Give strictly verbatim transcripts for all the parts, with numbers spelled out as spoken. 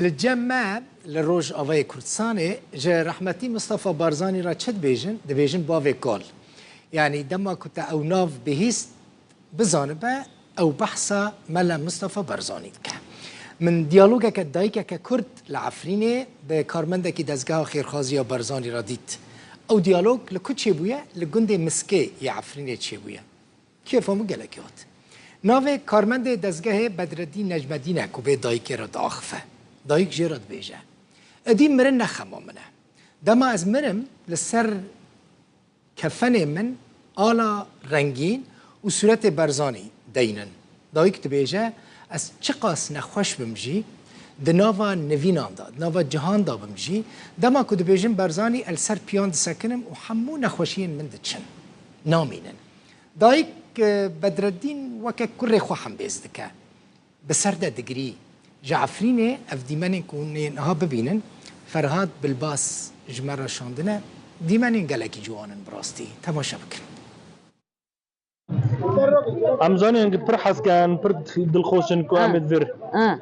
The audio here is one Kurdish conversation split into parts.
Li cem me li Rojavayê Kurdistanê ji rehmetî Mistefa Barzanî re çi dibêjin? Dibêjin bavê kal. Yanî dema ku te ew nav bihîst, bizanibe ew behsa Mela Mistefa Barzanî dike. Min diyalogeke dayikeke Kurd li Efrînê bi karmendekî dezgeha xêrxwaziya Barzanî re dît. Ew diyalog li ku çêbûye? Li gundê Miskê yê Efrînê çêbûye. Kêfa min gelekî hat. Navê karmendê dezgehê Bedreddîn Necmedîn e ku vê dayikê re diaxife. Dayik jê re dibêje, Edî mirin ne xema min e. Dema ez mirim, li ser kefenê min ala rengîn û sûretê Barzanî deynin. Dayik dibêje, Ez çiqas nexweş bim jî, di nava nivînan de, di nava cihan de bim jî, dema ku dibêjin Barzanî, ez li ser piyan disekinim û hemû nexweşiyên min diçin. Namînin. Dayik, e, Bedreddîn weke kurê xwe hembêz dike. Bi ser de digirî. Ji Efrînê ev dîmenên ku hûn ê niha bibînin, Ferhad Bilbas ji me re şandine, dîmenên gelekî ciwan in bi rastî. Temaşe bikin. Em zanîn ku pir hez ken, pir dilxweş in ku em ê di vir. Ha.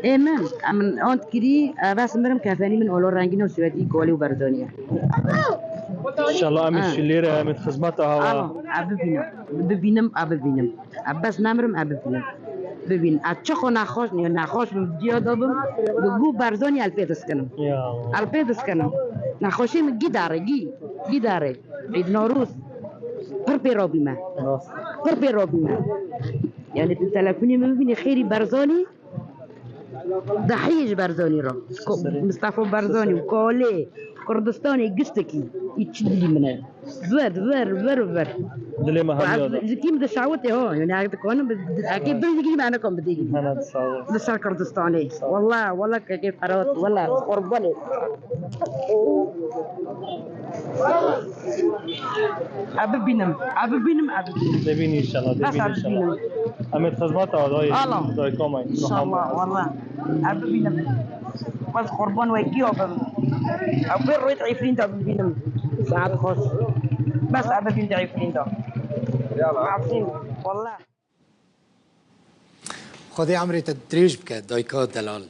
Ê min, em ant kirî, e, bes mirim kefenî min olo rengîn û sûretî kolê û Barzanî ye. Înşallah em ê Ha. şilêre, em ê xizmeta hewa. Alo, e, bibînim. Bibînim, e, bibînim. E, bes nemirim, e, bibînim. Bibîn. E, çi xwe nexweş, nexweş bim, diya da bim, bi gû Barzanî el pê diskinim. Ya. El pê diskinim. Nexweşî min gî dare, gî. Gî dare. Îd Norûz. Pir pê robîme. Rast. Pir pê robîme. Yani tu telefonê min bibînî xêrî Barzanî, dahiyê ji Barzanî re. Ko-, Serê. Mistefa Barzanî û Kolê, Kurdistanê giştekî, î çi dilî min e. Ver, ver, ver, ver. Dilê me hemiya da. Ji kî min dişawitê ho, yani ek dikonim, bi-, bi-, ekê bin digî me nekom bidî. Hene sağ ol. Li ser Kurdistanê. Sağ ol. Wallah, wallah kekê Ferhat, wallah, qurbanê. A bibînim, a bibînim, a bibînim. Debîn inşallah, Bes debîn a inşallah. bibînim. Em ê xizmeta dayê, Ala. dayê komay. İnşallah, wallah. A bibînim. Bes qurban wekî o bim. A bir rêt Efrîn de bibînim. Saet xweş. Bes a bibîn de Efrîn de. Afîn, wallah. Xwedê emrê te dirêj bike, dayika delal.